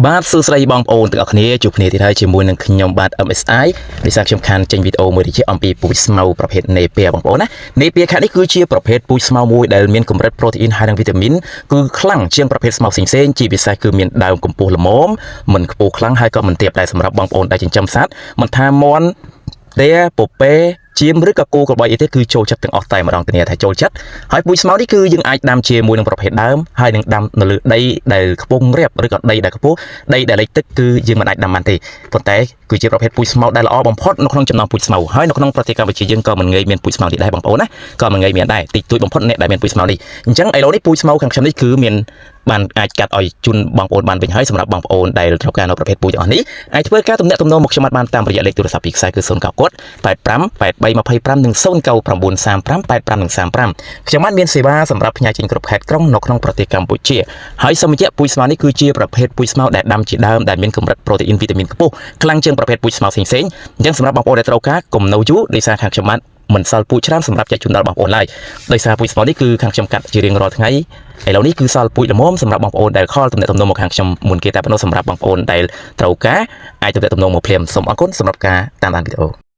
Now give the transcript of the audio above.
បាទសួស្តីបងប្អូនទាំងអស់គ្នាជួបគ្នាទៀតហើយជាមួយនឹងខ្ញុំបាទ MSI ដោយសារខ្ញុំខានចេញវីដេអូមួយនេះជាអំពីពូជស្មៅប្រភេទនេពៀបងប្អូនណានេពៀខាងនេះគឺជាប្រភេទពូជស្មៅមួយដែលមានកម្រិតប្រូតេអ៊ីនហើយនិងវីតាមីនគឺខ្លាំងជាងប្រភេទស្មៅផ្សេងៗជាពិសេសគឺមានដើមកម្ពស់ល្មមមិនខ្ពស់ខ្លាំងហើយក៏មិនទាបដែរសម្រាប់បងប្អូនដែលចិញ្ចឹមសត្វមិនថាមាន់ តែពពែជាមឬក៏គោក្របីអីទេគឺចូលចិត្តទាំងអស់តែម្ដងធានាថាចូលចិត្តហើយពូជស្មៅនេះគឺយើងអាចដាំជាមួយនឹងប្រភេទដើមហើយនឹងដាំនៅលើដីដែលខ្ពង់រាបឬក៏ដីដែលខ្ពស់ដីដែលលិចទឹកគឺយើងមិនអាចដាំបានទេប៉ុន្តែគឺជាប្រភេទពូជស្មៅដែលល្អបំផុតនៅក្នុងចំណោមពូជស្មៅហើយនៅក្នុងប្រទេសកម្ពុជាយើងក៏មិនងាយមានពូជស្មៅនេះដែរបងប្អូនណាក៏មិនងាយមានដែរតិចតួចបំផុតអ្នកដែលមានពូជស្មៅនេះអញ្ចឹងឥឡូវនេះពូជស្មៅខាងខ្ញុំនេះគឺមានបានអាចកាត់ឲ្យជូនបងប្អូនបានវិញហើយសម្រាប់បងប្អូនដែលត្រូវការនៅប្រភេទពូជទាំងអស់នេះអាចធ្វើការទំនាក់ទំនងមកខ្ញុំបានតាមរយៈលេខទូរស័ព្ទពីខ្សែគឺ099 85 83 25និង099 35 85និង35ខ្ញុំបានមានសេវាសម្រាប់ផ្ញើចេញគ្រប់ខេត្តក្រុងនៅក្នុងប្រទេសកម្ពុជាហើយសូមបញ្ជាក់ពូជស្មៅនេះគឺជាប្រភេទពូជស្មៅដែលដាំជាដើមដែលមានកម្រិតប្រូតេអ៊ីនវីតាមីនខ្ពស់ខ្លាំងជាងប្រភេទពូជស្មៅផ្សេងៗអញ្ចឹងសម្រាប់បងប្អូនដែលត្រូវការកុំនៅយូរដោយសារខាងខ្ញុំបានមិនសល់ពូជច្រើនសម្រាប់ចែកជូនដល់បងប្អូនឡើយដោយសារពូជស្មៅនេះគឺខាងខ្ញុំកាត់ជារៀងរាល់ថ្ងៃឥឡូវនេះគឺសល់ពូជល្មមសម្រាប់បងប្អូនដែល call ទំនាក់ទំនងមកខាងខ្ញុំមុនគេតែប៉ុណ្ណោះសម្រាប់បងប្អូនដែលត្រូវការអាចទំនាក់ទំនងមកភ្លាមសូមអរគុណសម្រាប់ការតាមដានវីដេអូ។